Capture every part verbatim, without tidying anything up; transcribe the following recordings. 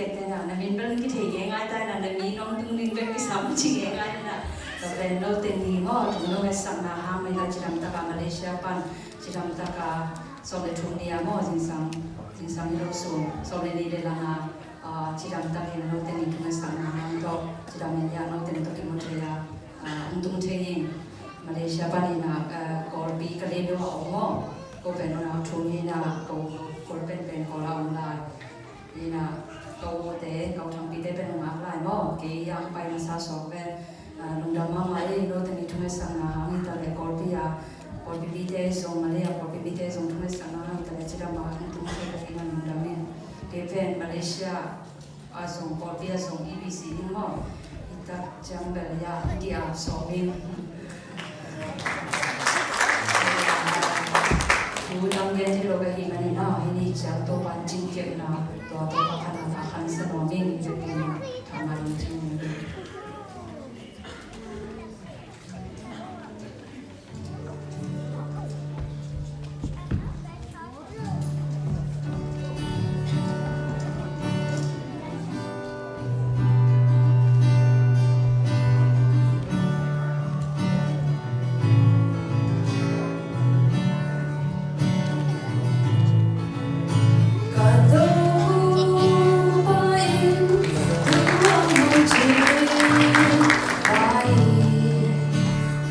Tena, na min bel kithei ngeingai ta na, na min hong tung ding bel kisam ci ngeingai na. Tua pen note ni maw, thu nong etsakna hang, nidang cidamtaka Malaysia pan, cidamtaka sawm le thum ni a maw, zingsang, zingsang ni lo sung, sawm le ni le langa, ah, cidamtakin note ni thu nong etsakna hang tawh, cidam in ya note ni tawh kimu thei a, ah, hong tung thei ning. Malaysia panin a, ah, Kawlpi ka lei lo a om maw, ko pen unau thum hi na, ko, Kawl penpen Kawl a om lai. Ina, ka ute, ka u Thangpite pen hong ngak lai maw. Kei a hong pai masa suak pen, ah, lungdam mahmah ei, note ni thu nong etsakna hang hi ta leh Kawlpi a, Kawlpi mite zong, Malay a Kawlpi mite zong thu nong etsakna hang hi ta leh cidam a hong tung thei ka hi man lungdam ing. Kei pen Malaysia a zong, Kawlpi a zong, E B C in maw. Hi tak ciang bel ya, di a sawm ing. Thu tam gen thei lo ka hih manin a, hih ni ciang Topa'n cingkhiatna, tua Topa khanna a khansa nuam ing, i biakinn thaman cing ing.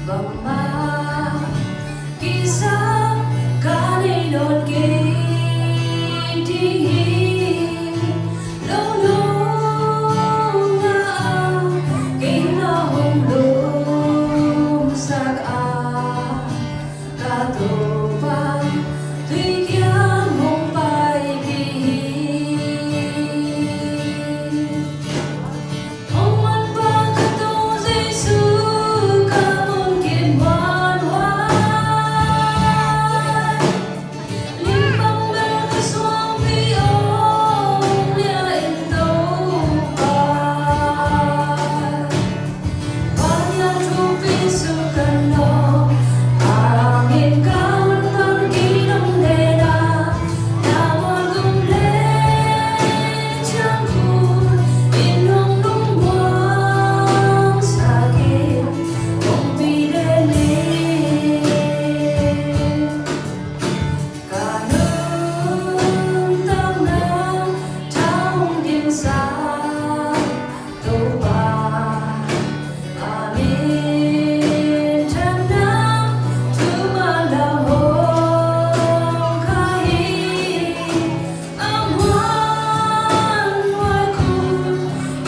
Bangmah kisam ka nei nawn kei ding hi. Lo lo ngah a keimah hong lungsak a, ka Topa tui kiang hong paipih hi. Hong man pa ka Topa Jesu, ka mun kim huan huai. Limbang bel ka suangpi ong lia in Topa. Ka nuntakna tha hong dimsak Topa, a minthanna thuman lam hong kha hi. A muan huai khut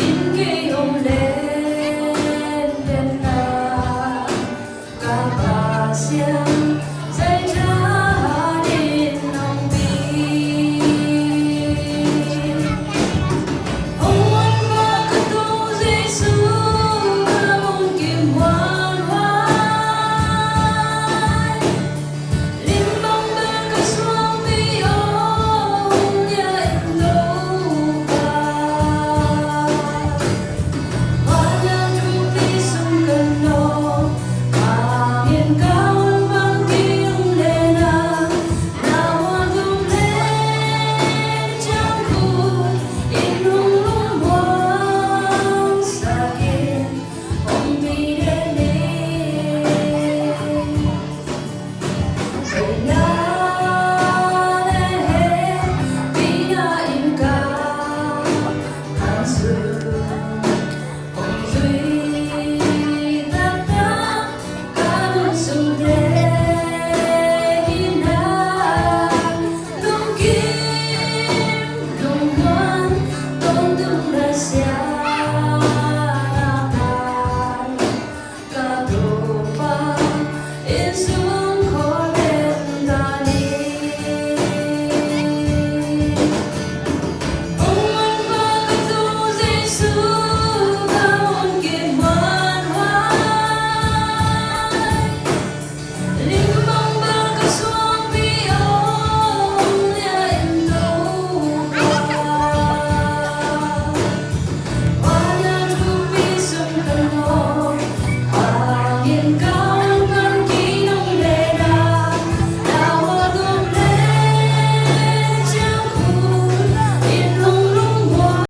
in kei hong len den na, ka Pasian zai tha ding hong pi. Hong wan pa ka Topa Jesu, ka mun kim huan huai. Limbang bel ka suangpi ong lia in Topa.